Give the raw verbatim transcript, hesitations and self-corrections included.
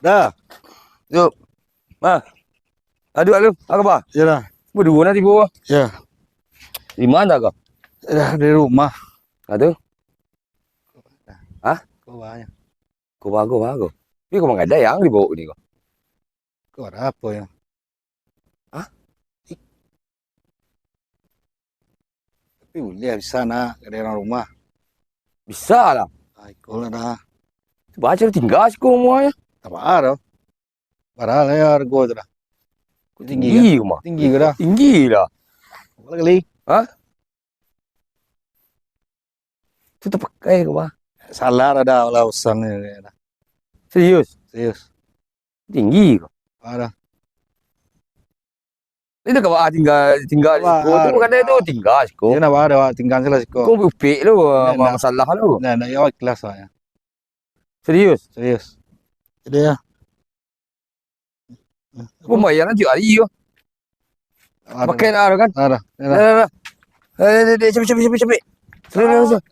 Dah. Yuk. Ma. Aduh, aduh, apa khabar? Ya dah. Berdua nanti bawa. Ya. Di mana kau? Dah di rumah. Aduh. Hah? Kau banyak. Kau bagus, bagus. Tapi kau manggadai yang dibawa ni kau. Kau ada apa ya? Hah? Tapi buliah bisa nak ka daerah rumah. Bisa lah. Ah, iko lah dah. Baca tingga siko rumah ya. Tak apa dah. Barang lah ya harga tu dah. Tinggi kan? Tinggi rumah. Tinggi ke dah? Tinggi lah. Apa lagi? Hah? Tu tapakai ke bah? Salah ada lah usang ni. Serius? Serius. Tinggi ko. Parah. Ini kau ah tinggal tinggal siko tu bukan tu tinggal siko. Dia nak ada tinggal salah siko. Kau upik lu masalah lu. Nah, nak yo ikhlas lah ya. Serius? Serius. Jadi ya. Pembayaran tiap hari yo. Pakai nak ada kan? Ada. Dah, dah, dah. Eh, dek, dek, capek, capek, capek, capek. Dah, dah, dah.